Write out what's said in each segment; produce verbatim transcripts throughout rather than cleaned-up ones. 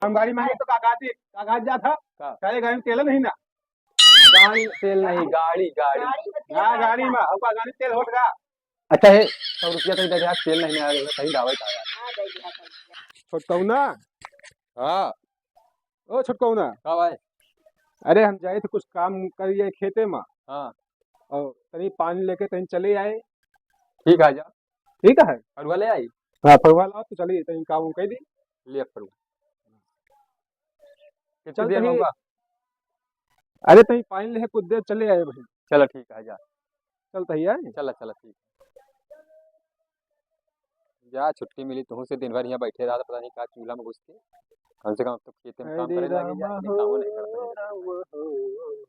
हम गाड़ी मांगे तो का कहती, का कहा जात है? का? सारे गाड़ी में तेल नहीं ना। गाड़ी तेल नहीं, गाड़ी, गाड़ी। गाड़ी में तेल हाँ, नहीं गाड़ी ना। में, अब का गाड़ी तेल होत का? अच्छा है, सौ रुपया तो इधर यार तेल नहीं आ रहा, कहीं दवाई खा यार। हाँ, दे दिया, दे दिया। छोटकौना? हाँ। ओ छोटकौना। का भाई? अरे हम जाए थे कुछ काम करिए खेते में। हाँ। और तनी पानी लेके तनी चले आए। ठीक है, जा। ठीक है? फरुआ ले आई? हाँ, फरुआ लाओ तो चलिए, तनी काम उम कर दी। ले फरुआ। कितनी चल देर में तनी होगा? अरे तनी पानी लेके कुछ देर चले आए भाई। चलो ठीक है, जा। चल तही है। चला, चला, ठीक। जा, छुट्टी मिली तुहू से, दिन भर यहाँ बैठे रहा, पता नहीं का चूल्हा में घुस के। कम से कम अब तो खेते में काम करे लागे, जा, इतने कामों नहीं करते हैं।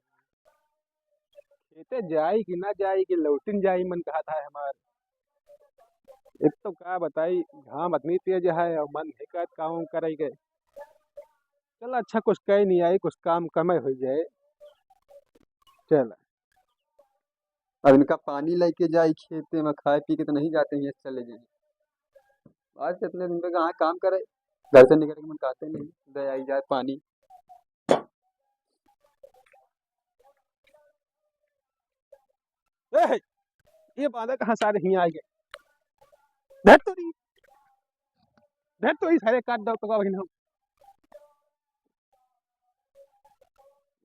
खेते जाई कि ना जाई कि लौटिन जाई, मन कहत है हमार। एक तो का बताई, घाम इतनी तेज है और मन नहीं कहत काम करे के। चल अच्छा, कुछ कही नहीं आई, कुछ काम कमे हो जाए। चल। अब इनका पानी लेके जाई खेते में, खाए पी के तो नहीं जाते हैं, चले जाए। आज इतने दिन में कहाँ काम करे, घर से निकल के मन कहते नहीं, दे आई जाए पानी। ए, ये बांदा कहाँ सारे हियाँ आ गए? धर तो रही, धर तो रही, सारे काट दो तो का बहिन हम।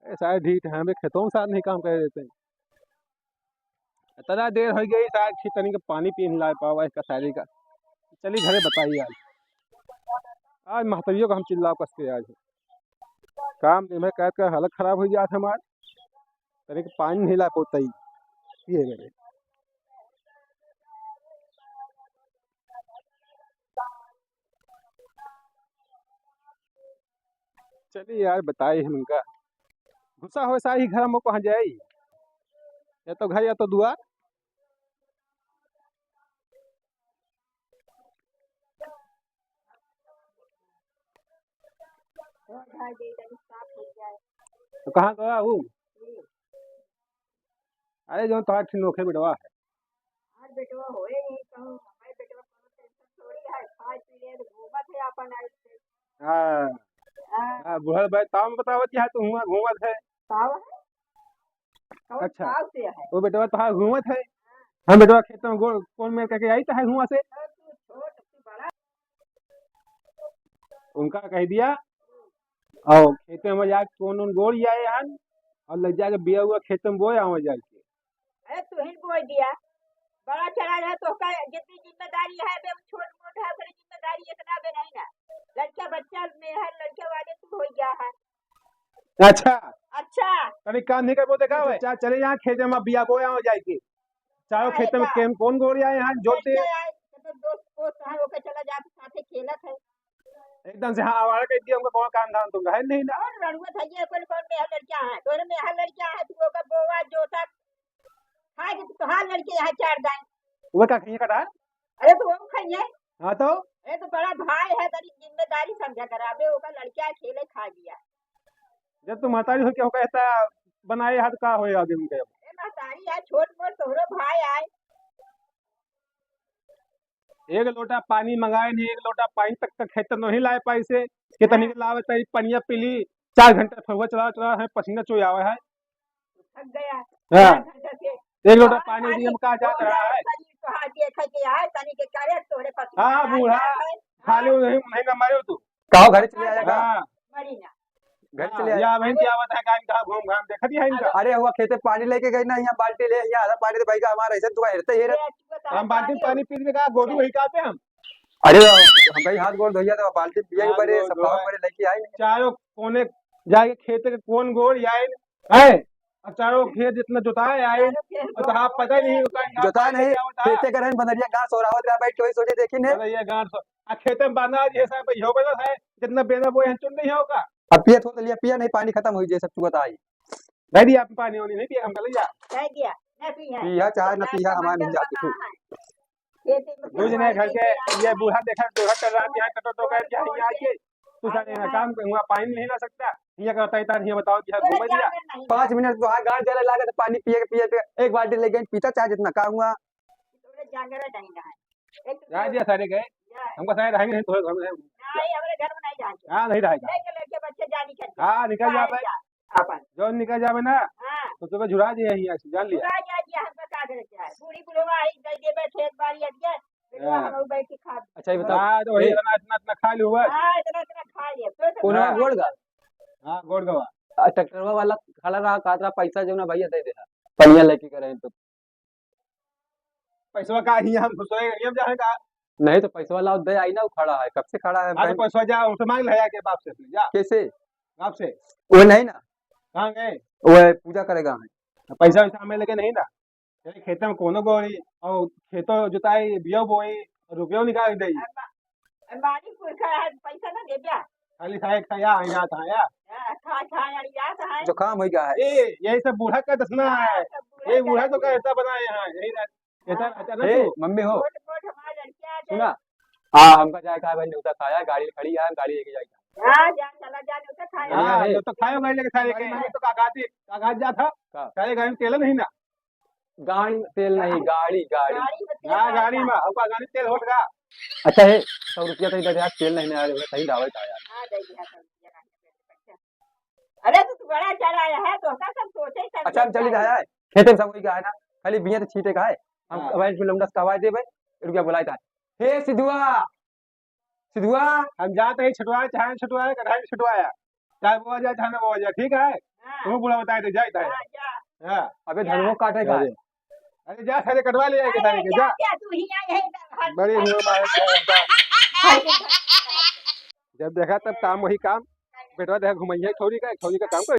ए, सारे ढीठ हैं, हमें खेतों में साथ नहीं काम करे देते हैं। इतना देर हो गई, सारे खेत तनी के पानी पी नहीं ला पावा इसका सारे का। चली घरे बताइए आज। आज महतरियों का हम चिल्लाओ कस के आज। काम दिन भर कर कर हालत खराब हो जात हमार। तनी के पानी नहीं ला पोतई। ये मेरे। चलिए यार, बताई हम उनका। गुस्सा हो सारी घर में पहुँच जाई। या तो घर या तो दुआर। तो कहाँ गवा हूँ? अरे, जौन तोहार ठिन नोखे बेटवा है। हमार बेटवा होए नहीं, कहूँ हमारे बेटवा कोनो tension थोड़ी है, खाए पी ले, घूमत है अपन आइल से। हाँ। हाँ। हाँ, बुढ़ल भाई, ताम बतावत है, तू हुआ घूमत है। ताव है? कौन अच्छा। ताव से है? वो बेटवा तोहार घूमत है। हम बेटवा खेत में गोड़, कौन मेर करके आई तो है हुआ से? अरे, तू छोट, तू बड़ा। उनका कह दिया, और खेते में जाके कौन उन गोड़ आए हन, और ले जाके बिया हुआ खेते में बोए आवे जाके। अरे, तू ही बोल दिया। बड़ा चला रहा तो का जितनी जिम्मेदारी है बे, वो छोट मोट है, ओकरी जिम्मेदारी इतना बे नहीं ना। लड़का बच्चा में है, लड़के वाले तू हो गया है। अच्छा। अच्छा। तनी काम नहीं करबो देखा है। चा-, चले यहाँ खेते में बिया बोए आवे जाके। चारों अरे खेते में का? केम कौन गोड़ आए यहाँ जोते? लड़के आए, तो दोस्त, दोस्त है, ओके चला जा, साथे खेलत है। एकदम से हाँ, आवारा कर दिया, उनका कौन काम धाम तुमका है नहीं ना? और रड़ुआ था, ये कौन, कौन मेहर लड़कियां हैं? तोरे मेहर लड़कियां हैं, तू ओकर बोवा, जोता, खाए के तोहार लड़के यहाँ चार दाएं। वो का खइए कटा? अरे तो वो खइए। हाँ तो? अरे तो बड़ा भाई है, तनी जिम्मेदारी समझा करा, अबे ओकर लड़कियां खेले खा गया। जब तू महतारी हो के होकर ऐसा बनाए हाथ का होए आगे उनके अब? अरे महतारी है, छोट मोट तोहरो भाई आए। एक लोटा पानी मंगाए नहीं, एक लोटा पानी तक का खेत नहीं लाए पाई से। कितनी हाँ। लावे तारी पनिया पीली, चार घंटा फरुआ चला चला है, पसीना चोई आवे है। थक गया। हाँ। चार घंटा से। एक लोटा और पानी आज दिए में का जात रहा है? शरीर तो हाथ देखे के आए, तनी के करे तोरे पसीना हाँ, आ बूढ़ा, गया है। खाली हाँ। उन्हीं, उन्हीं ना मारो तू। कहो घर चले आया का? हाँ। मरी ना। घर हाँ, चले आया। या बहन क्या बात है, गाय कहाँ घूम घाम देखा दिया इनका? अरे हुआ खेते पानी लेके गई ना, यहाँ बाल्टी ले, यहाँ आधा पानी तो भाई का हमारा ऐसे दुआ हेरते ही रहते। हम बाल्टी पानी पी लेगा, गोरू वही का पे हम। अरे हम कहीं हाथ गोड़ धोइया तो बाल्टी पिया ही हाथ परे, गोड़ सब धोए। परे लेके आई नहीं। चारों कोने जाके खेते के कौन गोड़ आए है? अब चारों खेत जितना जोताए आए, और तो हाँ, पता ही नहीं होता है, जोताए नहीं, खेते का रहन बंदरिया गांठ सोरावत रहा भाई, टोई सोटी देखी ने। अरे ये गांठ सो-, आ खेते में बांधा आज ये सब हो गया है, जितना बेना बोए हैं, चुन नहीं होगा। अब पिया थोड़ा लिया, पिया नहीं, पानी खत्म हो जाए, सब चुकता आई। नहीं दिया, आप पानी वानी नहीं पिया, हम कल जा। कह दिया, नहीं पिया। पिया चाहे ना पिया, हमारे नहीं जाते थे। दूध नहीं घर के, ये बूढ़ा देखा, बूढ़ा कर रहा है, यहाँ टटो टटो कर दिया, यहाँ आके। तू सारे ना काम करूँगा, पानी नहीं ला सकता। ये कहता है, तार ये बताओ कि यहाँ घूमे दिया। पाँच मिनट तो हाँ, गाड़ जले लागे तो पानी पिए के, पिए के, एक बाल्टी ले गए, पीता चाहे जितना, का हुआ? जा दिया सारे गए। हमका साथ रहेंगे नहीं, तो घर में रहेंगे। नहीं, हमारे घर में नहीं जाएंगे। हाँ, नहीं रहेगा। लेके, लेके बच्चे जानी करके। हाँ, निकल जावे। जा, अपन। जो निकल जावे ना, हाँ। तो तुम्हें झुरा दिए यहीं ऐसे, जान लिया। झुरा दिया, दिया, हमका का करे के है? बूढ़ी बुढ़वा आई, दे देबे खेत बाड़ी अदिया, फिर हाँ। हम लोग बैठ के खा। अच्छा, ये बताओ। हाँ, तो वही ए। इतना, इतना, इतना खा लियो बस। हाँ, इतना, इतना खा लिया। तो, तो कोनवा हाँ। गोड़ का? हाँ, गोड़ गवा। आ, ट्रैक्टरवा वाला खड़ा रहा, कहत रहा, "पैसा जो ना भैया दे दे।" पनिया लेके करे तो। पैसवा का ही हम घुसोए, ये हम जाने का। नहीं तो पैसवा लाओ, दे आई ना, वो खड़ा है, कब से खड़ा है हाँ, तो बैंक? पैसवा जा, उनसे मांग ले आके बाप से, जा। कैसे? बाप से। वो नहीं ना। कहाँ गए? वो पूजा करेगा है। पैसा वैसा हमें लेके नहीं ना। तेरे खेते में कोनो गोरी, और खेतो जुताई, बियो बोई, रुपयो निकाल दे। अरे बा-, अरे मालिक कोई का है, पैसा ना दे दिया। खाली साहेब खाया, आई जात है, या? हाँ, खा, खा, अड़ी जात है। जुकाम हो गया है। ए, यही सब बूढ़ा का दसना हाँ, है। सब बूढ़ा ये बूढ़ा का तो का दसना। ऐसा बनाए हैं, यही रहता, ऐसा हाँ। रहता ना ए, तू। मम्मी हो। गोट, गोट हमार लड़किया आ जाए। सुना, आ, हमका जाए का है भाई, न्योता खाया, गाड़ी खड़ी है, गाड़ी लेके जाए। हाँ, जा, चला जा, न्योता खाया। बढ़िया हाँ, है। न्योता खायो गाड़ी लेके सारे के, हाँ। मम्मी तो का कहती, का कहत जात है? का? सारे गाड़ी में तेल नहीं ना। गाड़ी में तेल नहीं, गाड़ी, गाड़ी। गाड़ी में तेल हाँ, गाड़ी में, अब गाड़ी में तेल होत का? अच्छा है, सौ रुपया तो इधर यार तेल नहीं, नहीं आ रहा, कहीं दावत आया। हाँ, दे दिया सौ रुपया, अच्छा। अरे, तो तू बड़ा चला आया है, तो का सब सोचे, सब अच्छा, हम चली जाए। जाए, खेते में सब वही का है ना, खाली बिया तो छीटे का है। हम हाँ। अब इसमें लौंडा से कहवा देबे, रुपया बुलाई था। हे सिद्धुआ, सिद्धुआ। हम जात ही छुटवाए, चाहे छुटवाए, कढ़ाई छुटवाया। चाहे बोआ जाए, चाहे ना बोआ जाए, ठीक है? हाँ। तुम बूढ़ा बताए दे, जाए, जाए। हाँ, जा। हाँ। अबे जा। धनवो काटे का है। अरे जा, सारे कटवा ले आए, अरे सारे के, जा, जा। जा, तू ही आए है, इधर हाथ बड़ी उठाए। हुआ मारे के। जब देखा तब काम वही काम। बेटवा देखा घुमैया, ठौरी का, ठौरी का काम कर।